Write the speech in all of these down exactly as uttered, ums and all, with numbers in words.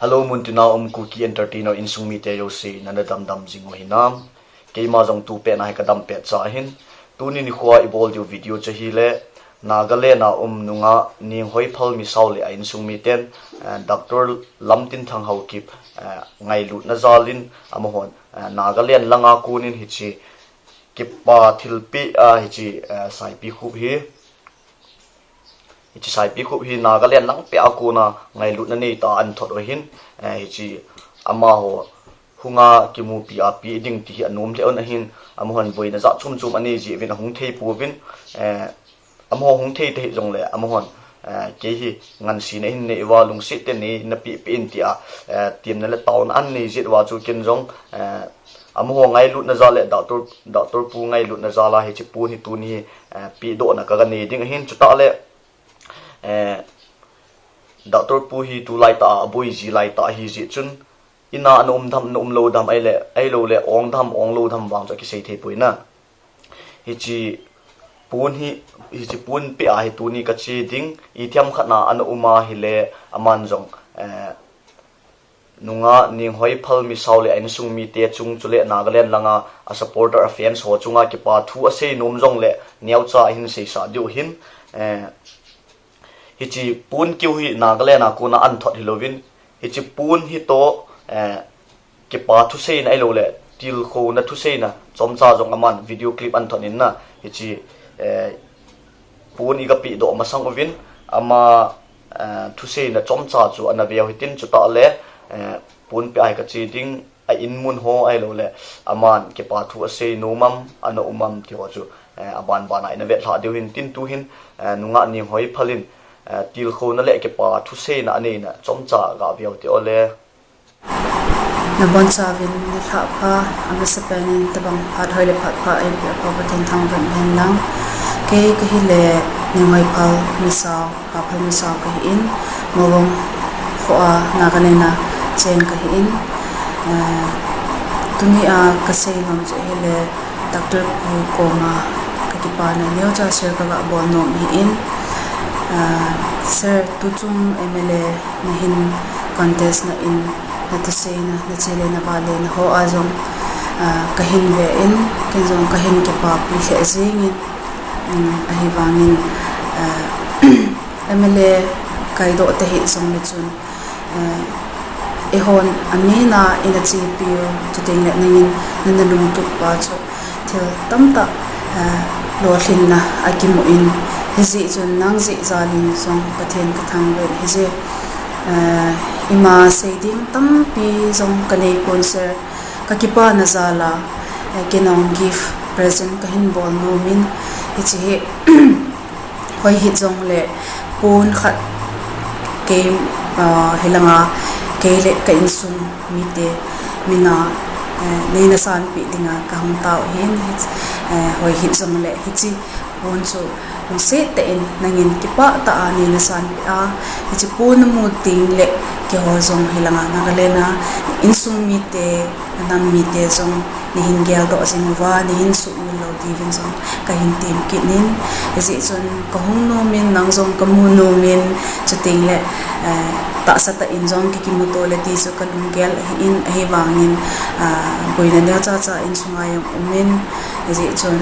Hello, muntina um Kuki Entertainer insung mite jouse, nana damdam jing u hinam? Keima jong tupet na hi kadam pet cha ahin. Tuni nikho a ibol diu video chu ahile, Nagaland a um nungah Nenghoiphal Misao le a insung miten, eh, Doctor Lamtinthang Haokip, eh, ngailutna jalin amahon, eh, Nagaland langa konin hiche kipa thilpeh a hiche, eh, Saipikhup hi, hiche Saipikhup hi Nagaland lang peh a kona ngailutna neitah a athot u ahin, eh, hiche amaho hunga kimupi a peh ding ti hi anom lheh un ahin, amahon boina jat chom chom anei jeh uvin ahung thei pouvin, eh, amaho hung thei tahih jongle amahon, eh, kei hi ngansena hin nei uva lungset tah in neina peh peh in tia, eh, temna le taona anei jeh uva chu ken jong, eh, amaho ngailutna jal le Doctor, Doctor Pu ngailutna jal a hiche pon hi tuni hi, eh, pehdohna kaga nei ding ahin. Chutah le, eh, Doctor Pu hi tulaitah a aboi ji laitah ahijeh chun, ina ana um dem, ana um lou dem, ahile, ahilou le ong dem, ong lou dem vang chu akisei thei poi na. Hiche pon hi, hiche pon peh a hi tuni kache ding, itiham khat na ana um ahile, aman jong, eh, nungah Nenghoiphal Misao le a insung mite chung chule Nagaland langa a supporter, a fans ho chunga kipa thu asei nom jongle neocha ahin seisah diu ahin, eh, hiche pon keu hi Nagaland a kona athot hilouvin, hiche pon hi toh, eh, kipa thuseina ahilou le tilkhouna thuseina chomcha jong aman video clip athot in na, hiche, eh, pon iga pehdoh masang uvin, ama, eh, thuseina chomcha chu ana veu hitin, chutah le, eh, pon peh a hi kache ding, a in mun ho ahilou le, aman kipa thu asei nom am, ana um am ti ho chu, eh, aban ban a ina vetlhah diu ahin tin, tuhin, eh, nungah Nenghoiphal in, eh, tilkhouna le kipa thuseina aneina chomcha ga veu te ole. Nabonchauvin nilhah pha, amasapen in tabang phat hoi le phat pha eipeh Pathen thangvah in lang. Kei kahile Nenghoiphal Misao, Paphal Misao kahin, Mavong kho a Nagaland a cheng kahin. Eh, tuni a kasei nom chu ahile, Doctor Pu koma kakipana neocha share kaga bol nom ahin. Ah, sir, tuchung M L A nahin contest na in, nathuseina, nache le navale na ho a jong, ah, kahin ve in, ken jong kahin kipapi lheh jeng in, um, ahivangin, ah, M L A kaidoh tahih jongle chun, eh, eihon amin a ina chepiu, chuteng le nangin nana lungtup pa chu thil tamtah, eh, lolhinna akimu in, hijeh chun nang jeh jal in jong Pathen kathangvah in hijeh, eh, ima sei ding tampi jong kanei pon sir, kakipana jal a, eh, kei nong gift present kahin bol nom in, hiche hi hoi hih jongle pon khat kei, ah, hilanga kei le ka insung mite mina, eh, neina sanpeh dinga kahung tao ahin, eh, hoi hih jongle hiche pon chu lungset tah in nangin kipah tah a neina sanpeh a, hiche pon namu teng le keiho jong hilanga Nagaland a insung mite, nam mite jong neihin geldoh jing uva, neihin suhmil lou diuvin jong kahin tem kit in, hijeh chun kahung nom in, nang jong kamu nom in, chuteng le, eh, tahsa tah in jong kikimuto le ti chu kalunggel ahin, ahivangin, ah, boina neocha cha insunga jong um in, hijeh chun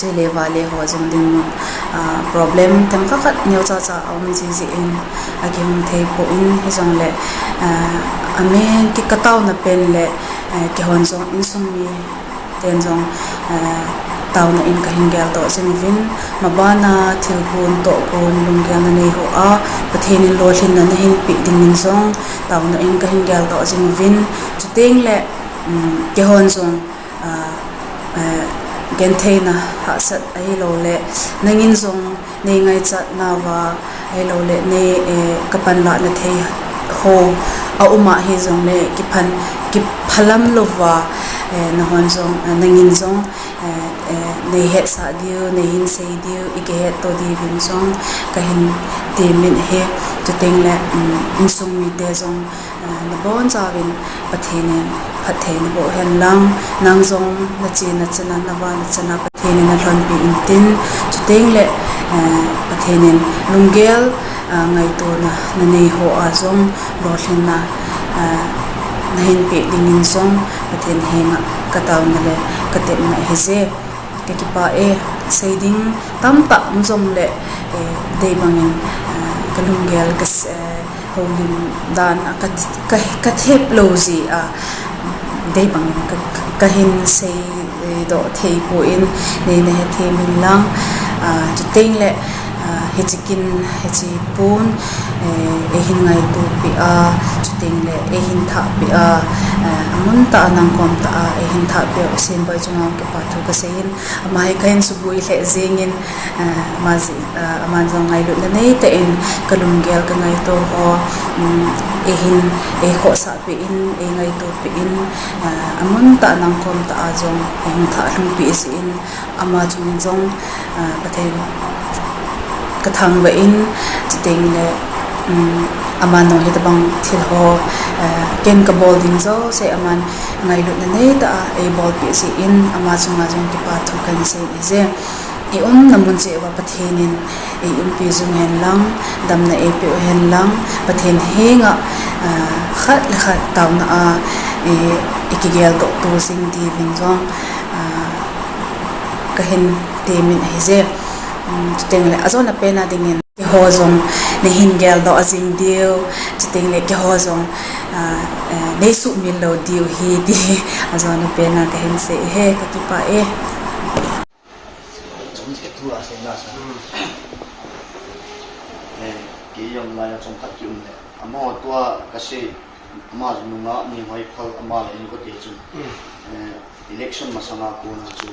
che le vale ho jong dinmun, ah, problem themkhat khat neocha cha aum jiji in, akihung thei poi, hijongle, ah, amin kikataona pen le, eh, keihon jong insung miten jong, eh, taona in kahin geldoh jing uvin, mabana thilgon tohgon lunggel nanei hoa, Pathen in lolhinna nahin peh dingin jong taona in kahin geldoh jing uvin, chuteng le, um, keihon jong, ah, eh, gentheina hahsat ahilou le, nangin jong nei ngaichat nauva, ahilou le, nei, eh, kapanlah na thei ho aum ahi jongle, kiphan, kiphalam louva, eh, nahon jong, eh, nangin jong, eh, eh, nei hetsah diu, neihin sei diu, ikihetto diuvin jong kahin temin ahi, chuteng le, um, insung mite jong, ah, nabonchauvin Pathen in phatthei naboh hen lang, nang jong nache nachana, nava nachana Pathen in nalhonpi intin, chuteng le, ah, Pathen in lunggel, a, ngaitona nanei ho a jong lolhinna, a, nahin peh dingin jong Pathen henga kataona le katepna ahije. Kakipah e, seiding tamtah um jongle, eh, deibangin, a, kalunggel ka, eh, houlim dan a ka, ka, kathep lou jeh a, deibangin ka, ka, kahin sei, eh, doh thei poi, nei nahethemin lang, a, chuteng le, a, hiche kin, hiche pon, eh, eihin ngaito peh a, chuteng le eihin thah peh a, eh, amun tah a nangkom tah a eihin thah peh a, Usenboi chunga kipa thu kasei in, ama hi kahin suboi lheh jengin, eh, ama jeh, eh, aman jong ngailutna neitah in kalunggel kangaito ho, um, eihin, eikhohsah peh in, eingaito peh in, eh, amun tah a nangkom tah a jong eihin thah lhung peh jeh in, ama chunga jong, ah, Pathen kathangvah in, chuteng le, um, aman jong hitabang thil ho, ah, ken kabol ding jouse aman ngailutna neitah a eibolpeh jeh in, ama chunga jong kipa thu kahin sei ahije. I umna mun cheh uva Pathen in eiumpi jing hen lang, damna eipeh u hen lang, Pathen henga, ah, khat le khat taona a, eh, ikigel doh to jing diuvin jong, ah, kahin temin ahije. Um, chuteng le ajona pen a dingin, keiho jong neihin geldoh jing diu, chuteng le keiho jong, ah, eh, neisuhmil lou diu ahi ti, ajona pen a kahin sei e, kakipah e. Chomkhat thu asei na sa. Eh, kei jong lai a chomkhat kium le. Amaho tua kasei, ama jong nunga Nenghoiphal, ama le inkote chun. Eh, election masanga kona chu.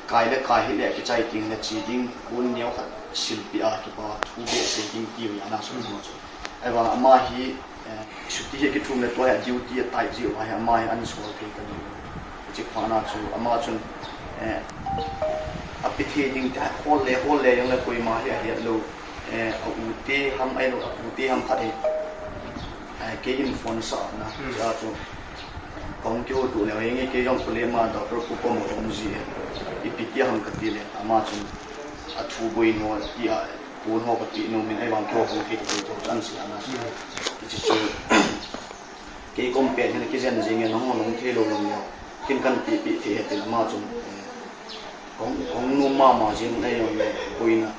Kai le kai hile kichai ding le che ding, pon neo khat silpeh a kipa thu beh sei ding tiu ana sung mo chu. Ahivang ama hi, eh, chuti hi kithum le tua hi a duty a tai jeh uva hi ama hi ahin sol thei ta diu. Hiche phat na chu ama chun, eh, api thei ding ti hol le, hol le jong le koima hi ahet lou. Eh, a u te ham ahilou, a pu te ham khat hi, eh, kei in phone sah na, chua chu kahung kihouto leu, henge kei jong khole ma doctor pu kom a um ji e, ipi ti ham kati le, ama chun a thu boi no ti a, pon ho kapeh nom in, ahivang keiho hung thei thei chu ahin sei ana. Hiche chu kei kom pen hin kijen jing e, nangho nahung thei lou lom leu, ken kahin pehpeh thei e tin ama chun, eh, kahung, kahung nom mama jing in, ahivang le boina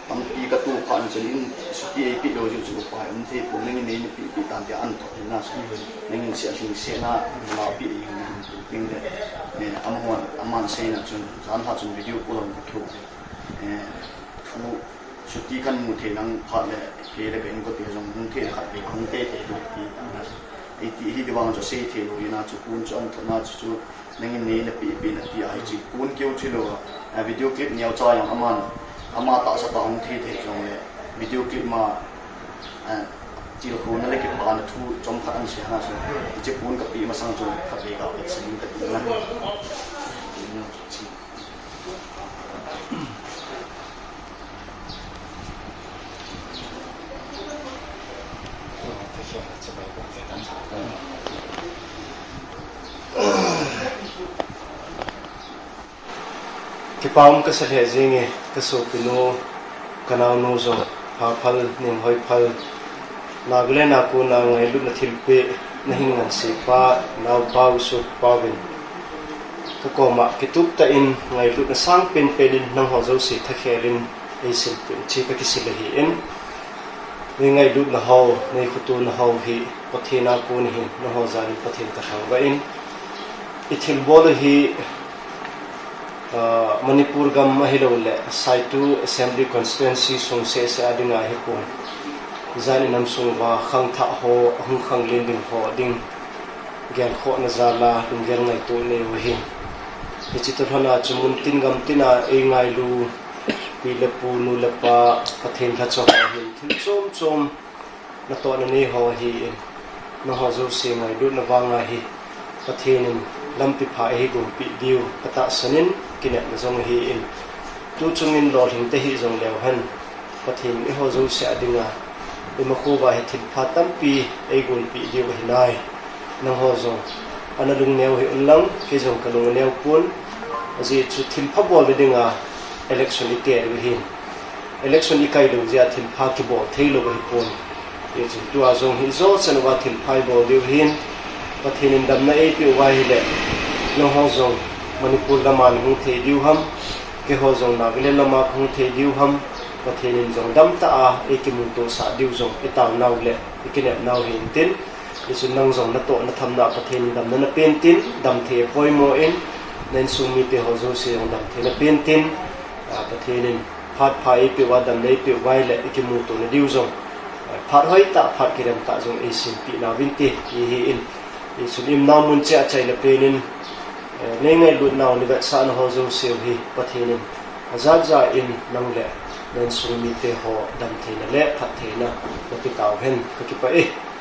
tampi katoh phat in chun, chuti eipeh lou jeh chun upai um thei pon, nangin neina pehpeh tan tia ahin thot in ana. Nangin seh lhingset na, nalahpeh in, nahung tu ding le, eh, amahon, aman seina chun, jan lha chun video call a kakihou e. Eh, thu, chuti kahin mu thei lang phat le, kei le ka inkote jong hung thei le khatvei kahung teitei lou ti ana. Iti hi ti vang chu sei thei lou in ana, chu pon chu ahin thot na chu, chu nangin neina pehpeh na ti a, hiche pon keu thi lou a, a video clip neocha jong aman, ama tahsa tah hung thei thei jong le, video clip ma, a, tilkhouna le kipana thu chomkhat ahin sei ana chu, hiche pon kapeh masang chun khatvei gavetsah ding kati na. Kipa um kasa lheh jenge, kasopinu, kanaonu jong, Phaphal, Nenghoiphal, Nagaland a kona ngailutna thilpeh, nahin ngansepa, naopa Usopauvin. Kakoma kitup tah in ngailutna sangpen pen in nangho jouse thakhel in eisilpeh in, che kakisil ahin. Nei ngailutna ho, nei khotona ho hi Pathen a kon ahin, nangho jal in Pathen kathangvah in. Ithilbol u hi, ah, Manipur gam ahilouleh, Saitu Assembly Constituency sung seh seh a dinga ahipon. Jan inam sung uva khangthah ho, ahung khanglen ding ho ding, gelkhohna jal a lunggel ngaito nei u ahin. Hiche toh lhon a chu mun tin gam tin a eingailu pi le pu, nu le pa, Pathen lhacha ho hin thil chom chom natohna nei ho ahin, nangho jouse ngailutna vanga hi Pathen in lampi pha eihin gonpeh diu katahsan in, kinepna jong ahin, tuchung in lolhing tahih jong leu hen, Pathen in eiho jouse a dinga, imakho uva hi thilpha tampi eigonpeh diu ahi nai. Nangho jong ana lungneo hih un lang, kei jong kalung aneo pon. Ajeh chu thilpha bolna dinga election ite diu ahin. Election ikai lou jeh a thilpha kibol theilou ahipon. Hichun tua jong hijo chan uva thilpha ibol diu ahin, Pathen in damna eipeh uva ahile, nangho jong Manipur lama nahung thei diu ham, keiho jong Nagaland lama kahung thei diu ham, Pathen in jong damtah a eikimuto sah diu jong itaonau le ikinepnau hintin, hichun nang jong natoh nathamna Pathen in damna napen tin, damthei apoimo in, na insung miteho jouse jong damthei napen tin, Pathen in phat pha eipeh uva, damna eipeh uva ahile ikimutona diu jong phat hoitah, phat kidemtah jong eisempeh nauvinte ti ahin, hichun iumnau mun cheh a achaina pen in, neingailutnau, navetsahna ho jouseu hi Pathen in ajat ja in nang le na insung miteho damtheina le phattheina napetauhen, kakipah e.